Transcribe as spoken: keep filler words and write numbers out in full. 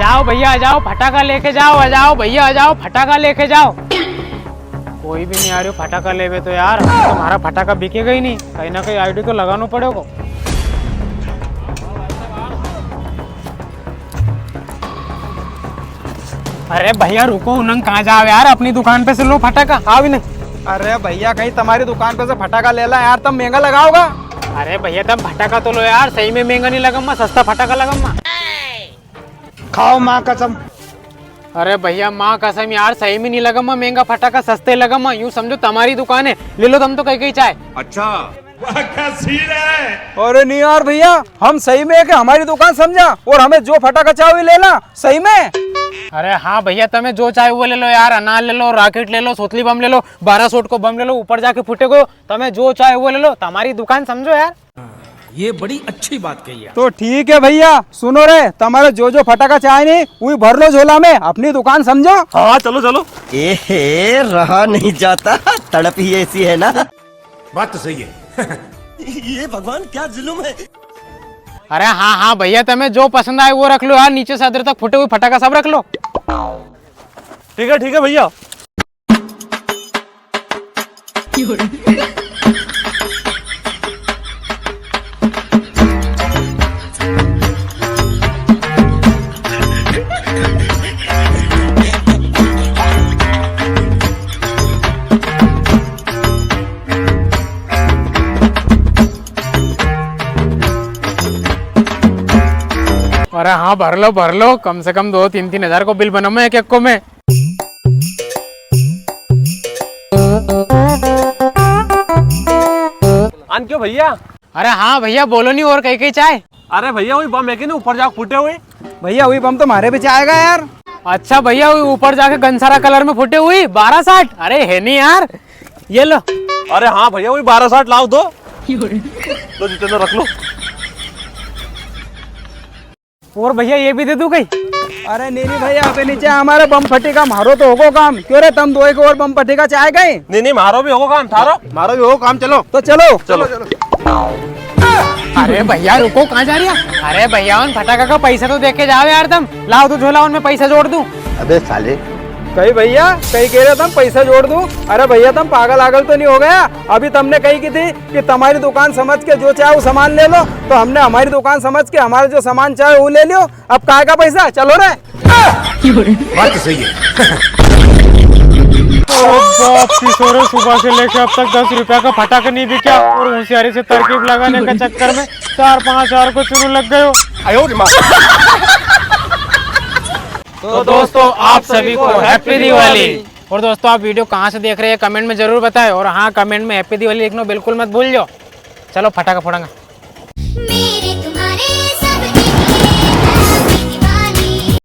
आओ भैया, आ जाओ, फटाका लेके जाओ, आ जाओ भैया, आ जाओ, फटाका लेके जाओ। कोई भी नी आ रियो फटाका लेवे तो यार, तुम्हारा फटाका बिकेगा ही नी, कहीं ना कहीं आइडियो तो लगानो पड़ेगो। अरे भैया रुको, उनंग कहाँ जाओ यार, अपनी दुकान पे से लो फटाका। हाँ भी नहीं। अरे भैया, कहीं तुम्हारी दुकान पे से फटाका ले ला यार, तुम महंगा लगाओगा। अरे भैया, तुम फटाका तो लो यार, सही में महंगा नी लगम्मा, सस्ता फटाका लगम्मा। खाओ माँ कसम। अरे भैया, माँ कसम यार, सही में नी लगम्मा महंगा फटाका, सस्ते लगम्मा। यूं समझो, तुम्हारी दुकान है, ले लो तुम तो कई कई चाय। अच्छा। वाह, क्या सीन है। अरे नी यार भैया, हम सही में है कि हमारी दुकान समझा और हमें जो फटाका चाहे वो लेना, सही में। अरे हाँ भैया, तमे जो चाहे वो ले लो यार, अनार ले लो, रॉकेट ले लो, सोतली बम ले लो, बारह शॉट को बम ले लो, ऊपर जाके फूटेगो, तमे जो चाहे वो ले लो, तुम्हारी दुकान समझो यार। ये बड़ी अच्छी बात कही यार। तो ठीक है भैया, सुनो रे, तुम्हारे जो जो फटाका चाहे नी, वही भर लो झोला में, अपनी दुकान समझो। हाँ, चलो, चलो। ए हे, रहा नहीं जाता, तड़प ही ऐसी है ना। बात तो सही है। ये भगवान क्या जुल्म है। अरे हाँ, हाँ भैया, तमे जो पसंद आए वो रख लो यार, नीचे से अदर तक फूटे हुए फटाका सब रख लो। ठीक है, ठीक है भैया। अरे हाँ, भर लो, भर लो, कम से कम दो तीन, तीन हजार को बिल बनाऊं मैं एक एक को मैं। आन क्यों भैया? अरे हाँ भैया, बोलो नी, और कई कई चाय? अरे भैया, वही बम है कि नी, ऊपर जाके फूटे हुए? भैया, वही बम तो म्हारे भी चाहेगा यार। अच्छा भैया, वही ऊपर जाके गनसारा कलर में फूटे हुई बारह साठ? अरे है नी यार, ये लो। अरे हाँ भैया, वही बारह साठ लाओ दो। लो जितेंद्र, रख लो। और भैया, ये भी दे दूं कई? अरे नी नी भैया, अबे नी चाहे, हमारे बम फटीका, म्हारो तो होगो काम। क्यों रे, तम दो एक और बम फटीका चाहे कई? नी नी, म्हारो भी होगो काम, थारो? म्हारो भी होगो काम, चलो। तो चलो। चलो। अरे भैया रुको, कहाँ जा रिया? अरे भैया, उन फटाका का पैसा तो दे के जाओ यार तम। लाओ तो झोला, उनमें पैसा जोड़ दूं। अबे साले। कई भैया, कई कह रहे तम पैसा जोड़ दूं? अरे भैया, तम पागल आगल तो नी हो गया? अभी तमने कही की थी कि तमारी दुकान समझ के जो चाहे वो सामान ले लो, तो हमने हमारी दुकान समझ के हमारा जो सामान चाहे वो ले लियो। अब काय का पैसा? चलो रे। बात तो सही है। ओ बाप की सोरे, सुबह से लेके अब तक दस रुपया का फटाका नहीं बिका और होशियारी से तरकीब लगाने के चक्कर में चार पाँच हजार को चूनो लग गयो। आयो रे माँ। तो दोस्तों, आप सभी को Happy Diwali। और दोस्तों, आप video कहाँ से देख रहे हैं, comment में जरूर बताएं। और हाँ, comment में Happy Diwali लिखना बिल्कुल मत भूल जाओ। चलो फटाका फोड़ांगा। मेरे